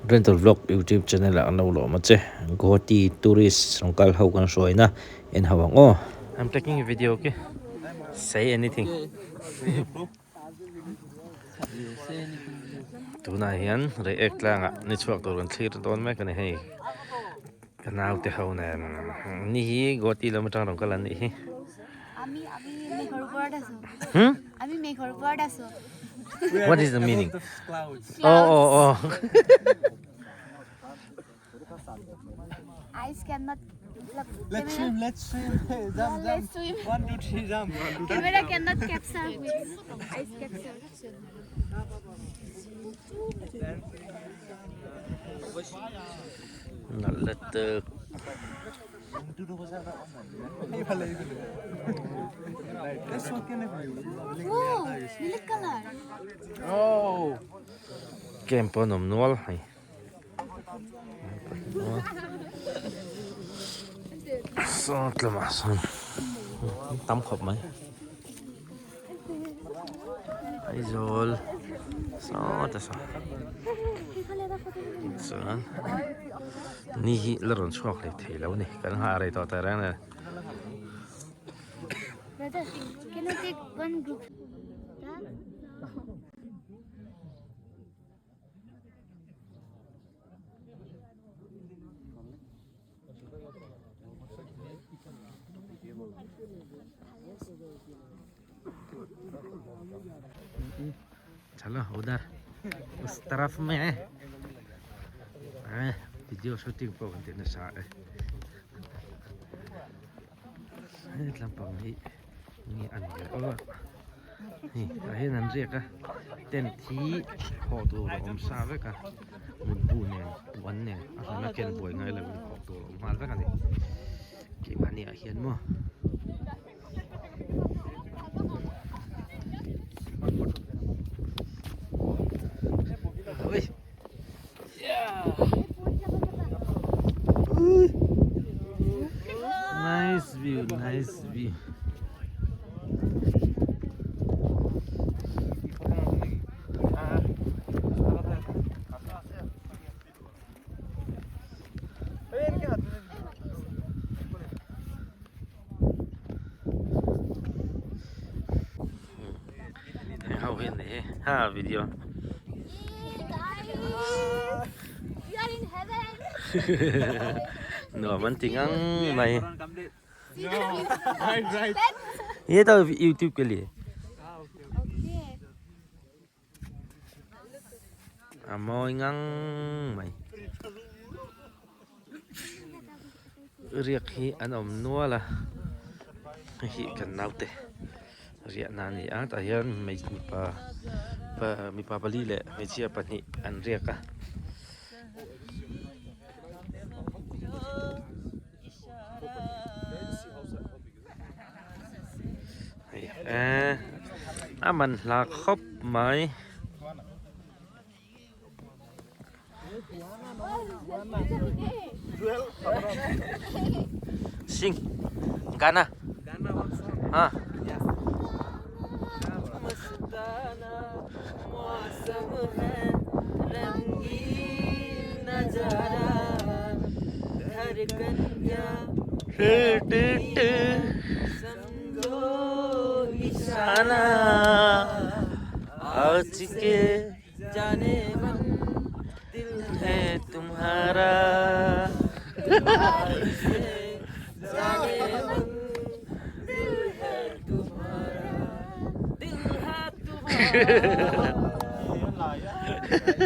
Rental Vlog YouTube channel ah an lo lawm a che. Guwahati tourist rawn kal ho kan hruaina en ho ang aw. I'm taking a video okay say anything tunah hian Reiek tlangah ni chhuak tur kan thlir dawn mek a ni hei ka naute ho nen ni hi Guwahati lam atang rawn kal an nih hi. Hmm? What is the meaning? Oh, oh, oh. Eyes cannot. Let's swim, let's swim. Jump, jump. Let's swim. One, two, three, jump. One, two, three. Camera cannot capture with eyes capture. Nalh lutuk. Whoa, milk color. Oh. Camp pawh an awm nual hei. Saw tlawmah sawn tam khawp mai Aizawl saw te saw chuan ni hi la rawn chhuak leh thei lo a ni kan nghah rei tawh teh reng nen. Brother, can I take one group? चलो उधर उस तरफ में है video shooting pawh kan ti nasa e hetlampang hi nge an ber aw hei tah hian an riak a tent hi hawh tur a awm sa vek a mutbu nen puan nen a hlana ken buai ngai lo in hawh tur a awm nghal vek a ni keimahni ah hian maw. Nice view, nice view. Hei ho hi an ni hi ha video. We are in heaven. Nuam an ti ngang mai. Right, right. Ye to YouTube ke liye. Okay. A mawi ngang mai. Riak hi an awm nual a hei hi kan naute riahna a ni a tah hian mipa mipa pali leh hmeichhia pahnih an riak a. Hei eh a man hla khawp mai. Sing gana ha.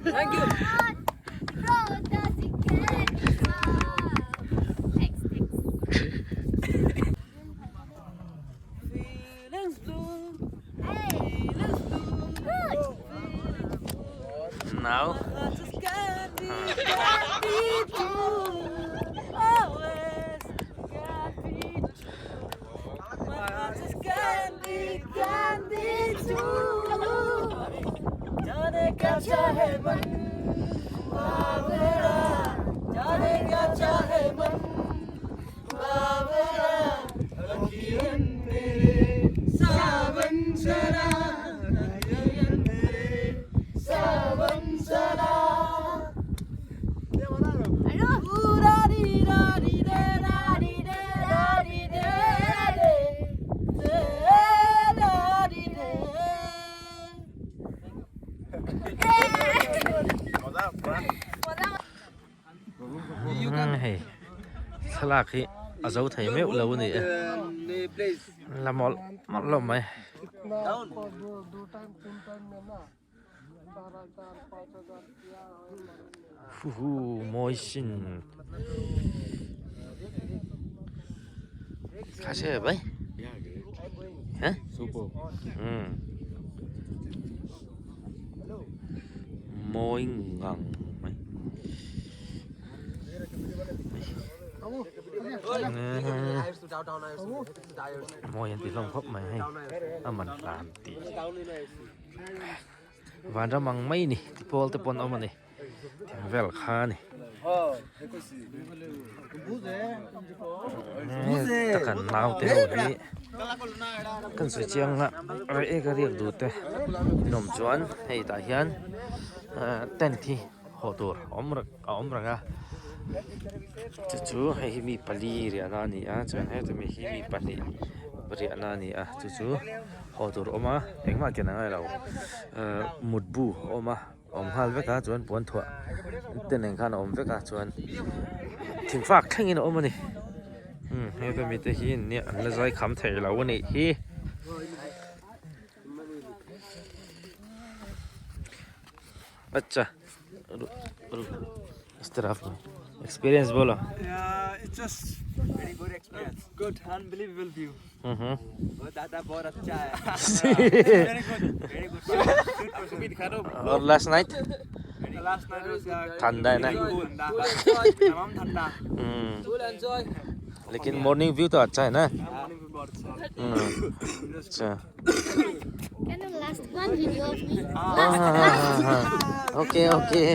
Thank you. Thanks, thanks. Feelings blue. Hey, Feelings blue. good. Now Just can't be, can't be true. Always can't be true. My heart just can't be, can't be true. जाने क्या चाहे मन बावरा जाने क्या चाहे मन बावरा अखियन मेरे सावन सरा अखियन मेरे सावन सरा। thlalak hi a zo thei meuh lo a ni e la mawlh mawlh lo mai. Huhu mawi sin kaise hai bhai ha mawi ngang mai. Mawi an ti hlawm khawp mai hei a man hla an ti. Vanram ang mai ni ti pawl te pawn awm a ni thing vel kha a ni takan nau te ho hi kan sawi chiang a rei ek a riak duh te an awm chuan hei tah hian tent hi hawh tur a awm reng a awm reng a chu chu hei hi mi pali riahna a ni a chuan heta mi hi mi pahnih riahna a ni a chu chu haw tur a awm a engmah ken a ngai lo ahh mutbu a awm a a awm nghal vek a chuan puan thuah te nen khan a awm vek a chuan thingfak thlengin a awm a ni umm heta mi te hi nia an la zai kham thei lo a nih hi. Acha इस तरफ experience बोलो Yeah, it's just Very good experience. good, unbelievable view. Hmm वो दादा बहुत अच्छा है Very good. Very good. Good और last night Last night was ठंडा है ना cool. तमाम ठंडा. हम्म Full enjoy. लेकिन मॉर्निंग व्यू तो अच्छा है ना Morning view बहुत अच्छा. अच्छा Can you last one video of me? हाँ हाँ हाँ हाँ okay okay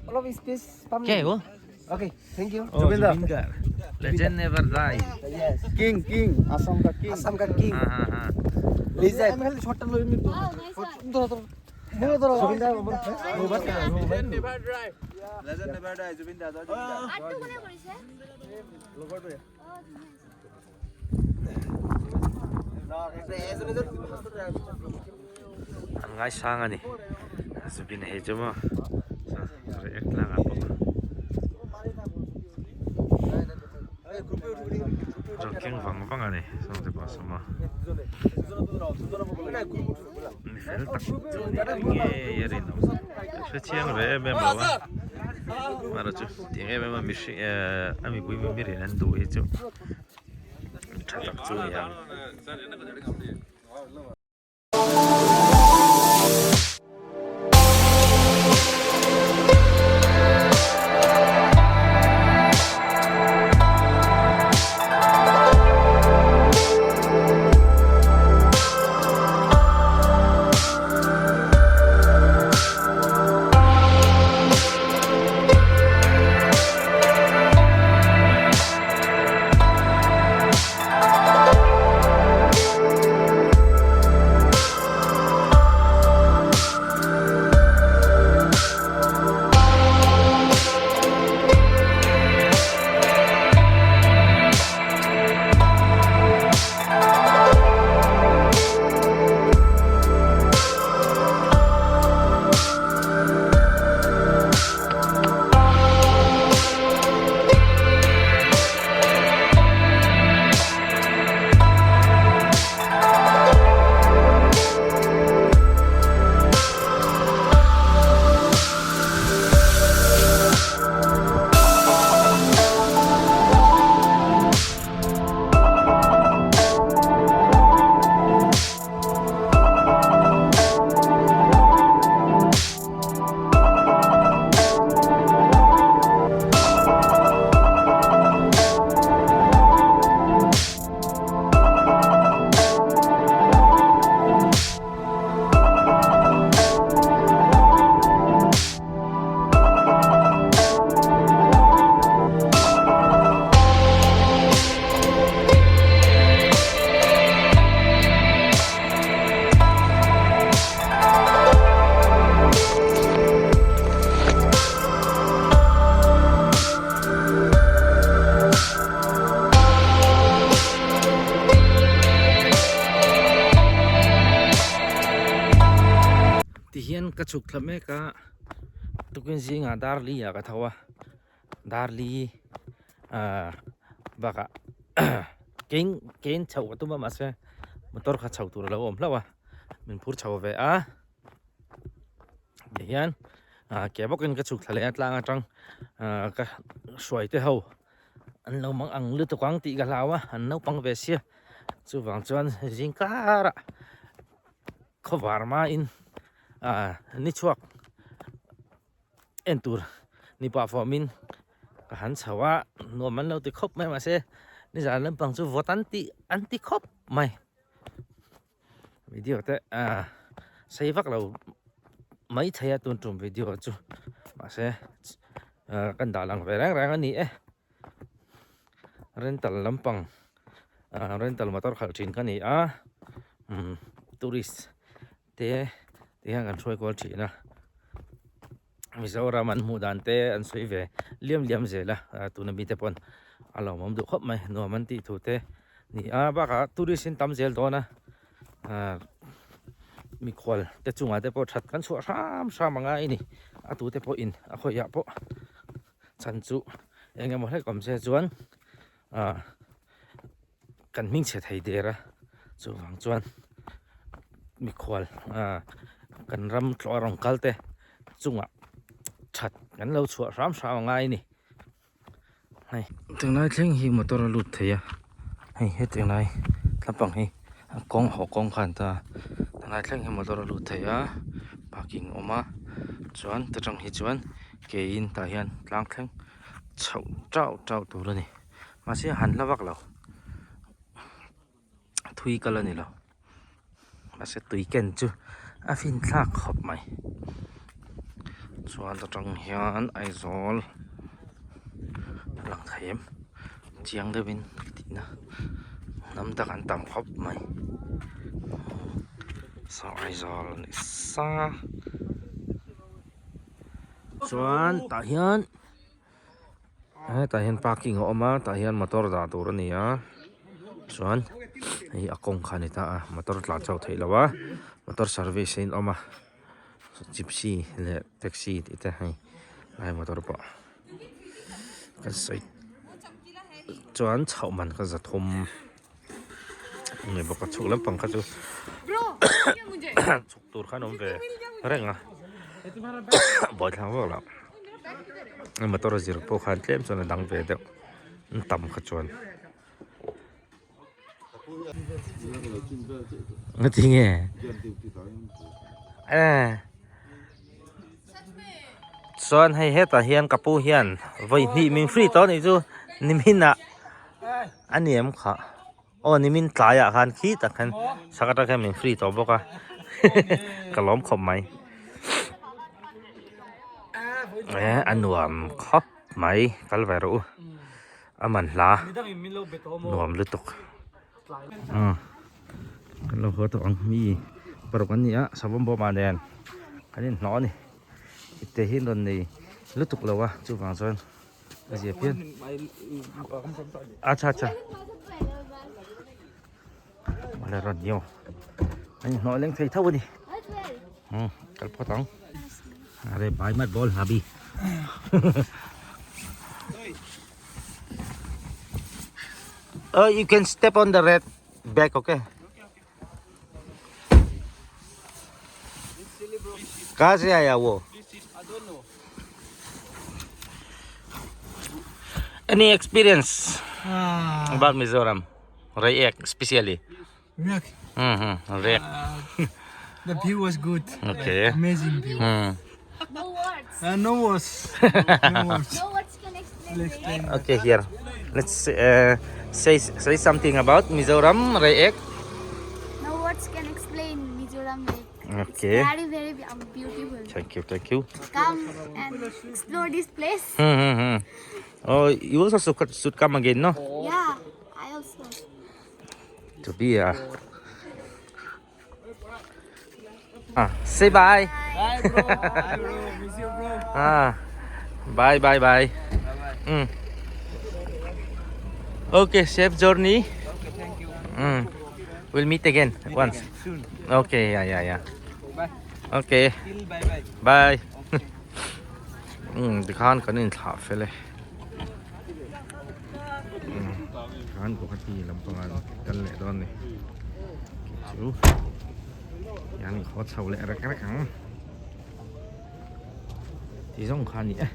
অলপ স্পেচ পাম क्या है वो okay thank you Oh, Zubeen Garg. Legend never die. King king Assam का किंग আসাম কা কিং हाँ हाँ हाँ legend Wow, nice one. Legend never die Zubeen da Zubeen da আৰ্টটো কোনে কৰিছে? অ, ধুনীয়া হৈছে। An ngai sang a ni Zubeen a hi chu maw react tlang ah pawh rawn keng vang vang a ni sawng te pawh a sawm a mi fel tak chu a ni ngei a rinawm hrechiang ve em em lo a amaherawhchu tiang em em a mihring ehh a mipui mimirin an duh hi chu tha tak chu a ni ang. Tihian ka chhuk thla mek a, Tukin zingah dar li ah ka tho a, dar li ah bakah kein kein chhoh ka tum a mahse motor kha chho tur a lo awm hlauh a, min phur chho ve a. Tihian ah ke bawkin ka chhuk thla leh a tlang atang ah ka hruai te ho an lo mang ang lutuk ang tih ka hlau a, an naupang ve sia chuvang chuan zing karah khawvar hmain ah ni chhuak en tur ni pah fawmin ka han chho a nuam an lo ti khawp mai mahse nizan lampang chu vawt an ti an ti khawp mai. Video te ah sei vak lo mai thei a tun tum video chu mahse ah kan dah lang ve reng reng a ni e rental lampang ah rental motor khalh thin ka ni a umm tourist te ti hian kan hruai kual thin a Mizoram an hmuh dan te an sawi ve liam liam zel a ah tuna mite pawn a lawmawm duh khawp mai nuam an tih thu te ni a bakah tourist in tam zel dawn a ah mikhual te chungah te pawh that kan chhuah hram hram anga i ni a tute pawhin a khawiah pawh chhan chu eng emaw hlek awm se chuan ah kan hming chhe thei der a chuvang chuan mikhual ah kan ram tlawh a rawn kal te chungah that kan lo chhuah hram hram a ngai a ni hei tunlai thleng hi motor a lut thei a hei hetiang lai thlapang hi a kawng haw kawng khan ta tunlai thleng hi motor a lut thei a parking a awm a chuan ta tang hi chuan ke in tah hian tlang thleng chhoh tauh tauh tur a ni. Mahse han hla vak lo thui kal a ni lo mahse tui ken chu a fin thlak khawp mai chuan ta tang hian Aizawl a lang thei em chiang deuhin ka tihna hnam dang an tam khawp mai saw Aizawl a ni sa chuan tah hian. Hetah hian parking a awm a tah hian motor dah tur a ni a chuan hei a kawng kha a ni ta a motor tlan chhuak theih loh a motor service in awm a gypsy leh taxi tih te hei lai motor pawh kan sawi chuan chhoh man kha za thum a ni bawk a chhuk lampang kha chu chhuk tur khan a awm ve reng a buaithlak vak loh. Motor a zir pawh khan tlem chuan a dang ve deuh an tam kha chuan ngatinge eh chuan hei hetah hian ka pu hian vawi hnih min free tawh anih chu nimin ah a ni em kha aw nimin tlai ah khan khitah khan sak atang khian min free tawh bawk a ka lawm khawp mai eh a nuam khawp mai kal ve rawh u a man hla nuam lutuk umm kan lo haw tawh ang mi paruk an ni a savawm bawmah nen kan inhnawh a ni ipte hi an rawn nei lutuk lo a chuvang chuan. A zia phian. Acha acha. Wala ron yo. Ani no leng thei tho ani. Kal phot ang. Are bai mat bol habi. Oh, you can step on the red back, okay? कहाँ से आया वो Any experience about Mizoram? Reiek especially. Reiek. Reiek. The view was good. Okay. Amazing view. No words. No words. No words. No words can explain. Explain. Okay, here. Let's say say something about Mizoram Reiek. No words can explain Mizoram Lake. Okay. It's very very beautiful. Thank you, thank you. Come and explore this place. Oh, you also should come again, no? Yeah, I also. To be a. Ah, say bye. Bye bro. Bye bro. Miss you bro. Ah, bye bye bye. Okay, safe journey. Okay, thank you. We'll meet again once. Again, soon. Okay, yeah, yeah, yeah. Bye. Okay, Till bye bye. bye. Okay. Umm tikhan kan inthlah fel e. Umm tikhan Guwahati lampangah an kal leh dawn a ni. Chu hian khaw chho leh rek rek ang. Ti zawng kha a ni e.